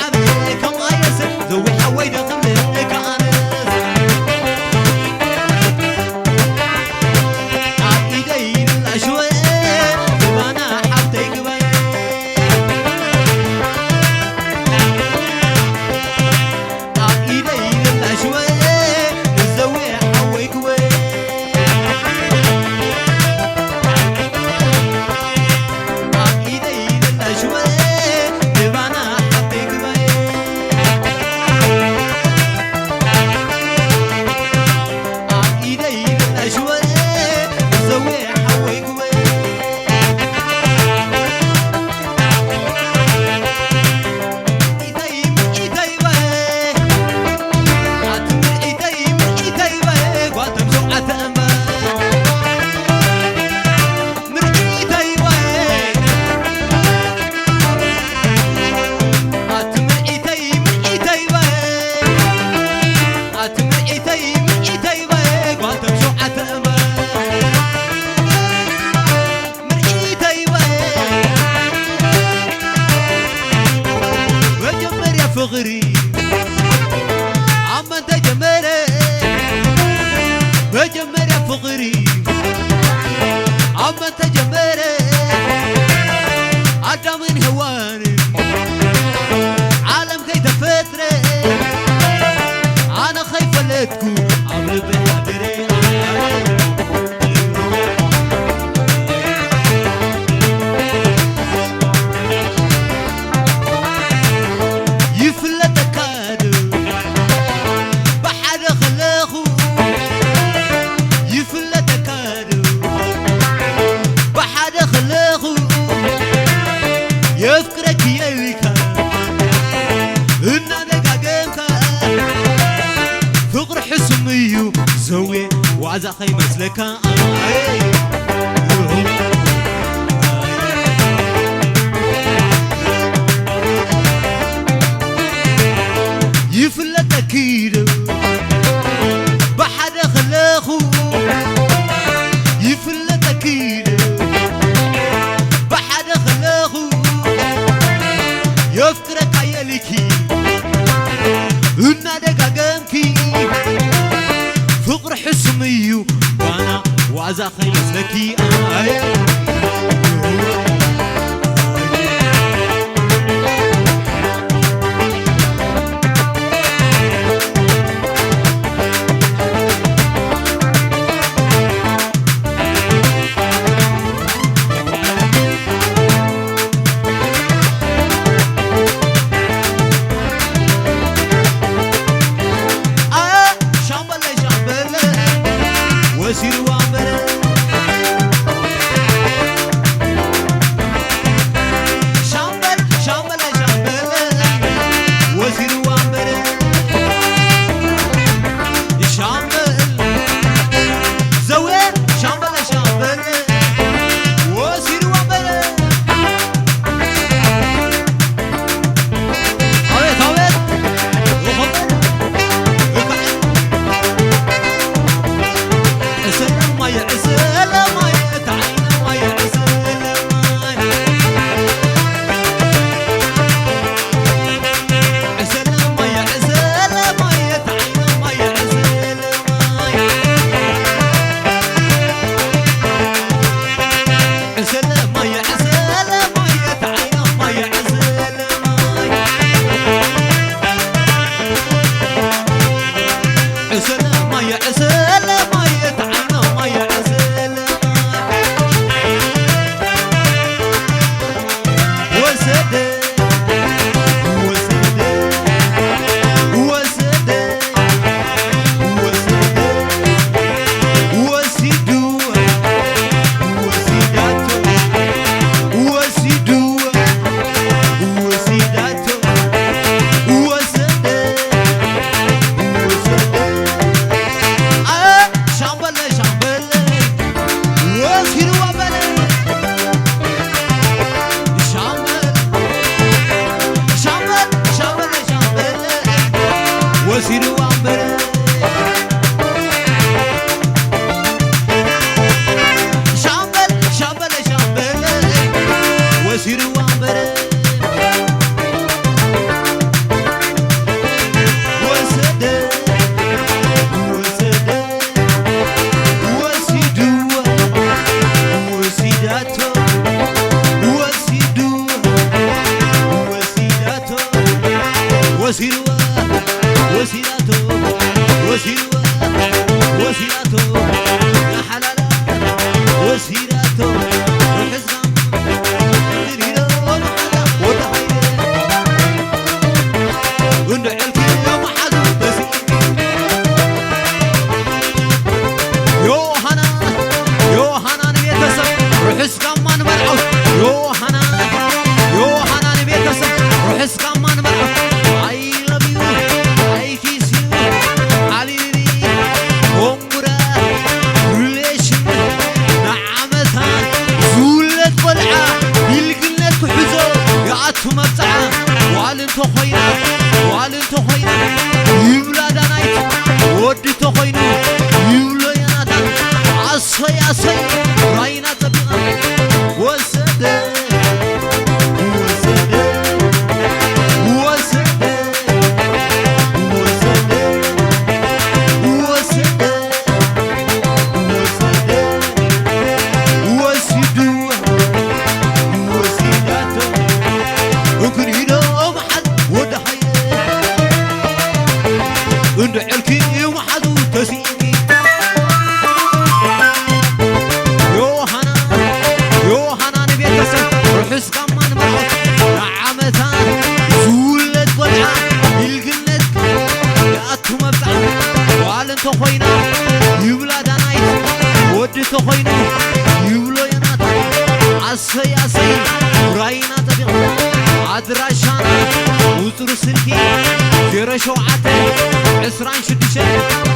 ዓብየ ከም ኣየሰ ዘዊ ሓወይ ደኽብለካ ኣነስ ኣብ ኢደይ ልላሽወ ዝባና ሓብተይ ግበ ኣብ ኢደይ ልላሽወ ንዘዊ ሓወይ ግበ ኣብ ኢደይ ልላሽወ ዝባና ሓብተይ ግበ ኣብ ኢደይ ልላሽወ ንዘዊ ሓወይ ግበ ምርኢተይ በ መጀመርያ ፍቕሪ ኣብ መን ተጀመረ? መጀመርያ ፍቕሪ ኣብ መን ተጀመረ? ኣዳምን ሄዋንን ዓለም ከይተፈጥረ ኣነ ከይፈለጥኩ ኣብ ልበይ ሓደረ። ይፍለጠካ ዶ ብሓደ ከለኹ ይፍለጠካ ዶ ብሓደ ከለኹ የፍቅረኪ የልካ እናደጋገምካ ፍቕሪ ሕሱም እዩ ዘውየ ዋዛ ከይመስለካ ይፍለጠኪ ዶ ብሓደ ከለኹ ይፍለጠኪ ዶ ብሓደ ከለኹ የፍቅረካ የልኪ እናደጋገምኪ ፍቕሪ ሕሱም እዩ ባና ዋዛ ከይመስለኪ ኣየ ሻምበለይ ሻምበለ ወሲድዋ እምበረ ወሲድዋ ወሲዳቶ ወሲድዋ ወሲዳቶ ንሓላላ ወሲዳቶ ርሑስ ጋማ እንድዒሎ መሓዛ ወዲ ሃይለ እንድዕልኪ መሓዙ ተስኢንኪ ዮሃና ዮሃና ንቤተሰብ ርሑስ ጋማ ንመርዓው ዮሃና ዮሃና ንቤተሰብ ርሑስ ጋማ ንመርዓው I love you I kiss you ሓሊሊ ኮንጉራ ሪሌሽን ንዓመታ ዝውለድ ቆልዓ ብልግነት ክሕዞ ይኣቱ መብፅዓ ጓል እንተኾይና ጓል እንተኾይና ይብላ ዳናይት ወዲ እንተኾይኑ ይብሎ ዮናታን ኣሰይ ኣሰይ ራይና ጸቢቓ ወሰደ ወሰደ ወሰደ ወሰደ ወሰደ ወሰደ ወሲዱ ወሲዳቶ እግሪዶ መሓዝ ወዲ ሃየ እንድዕልኪ መሓዙ ተስኢንኪ ዮሃና ዮሃና ንቤተሰብ ርሑስ ጋማ ንመርዓት ንዓመታ ዝውለድ ቆልዓ ብልግነት ይኣቱ መብፅዓ ጓል እንተኾይና ይብላ ዳናይት ወዲ እንተኾይኑ ይብሎ ዮናታን ኣሰይ ኣሰይ ራይና ጠቢቕና ኣድራሻና ቁፅሪ ስልኪ ዜሮ ሸውዓተ ዕስራን ሽዱሽተን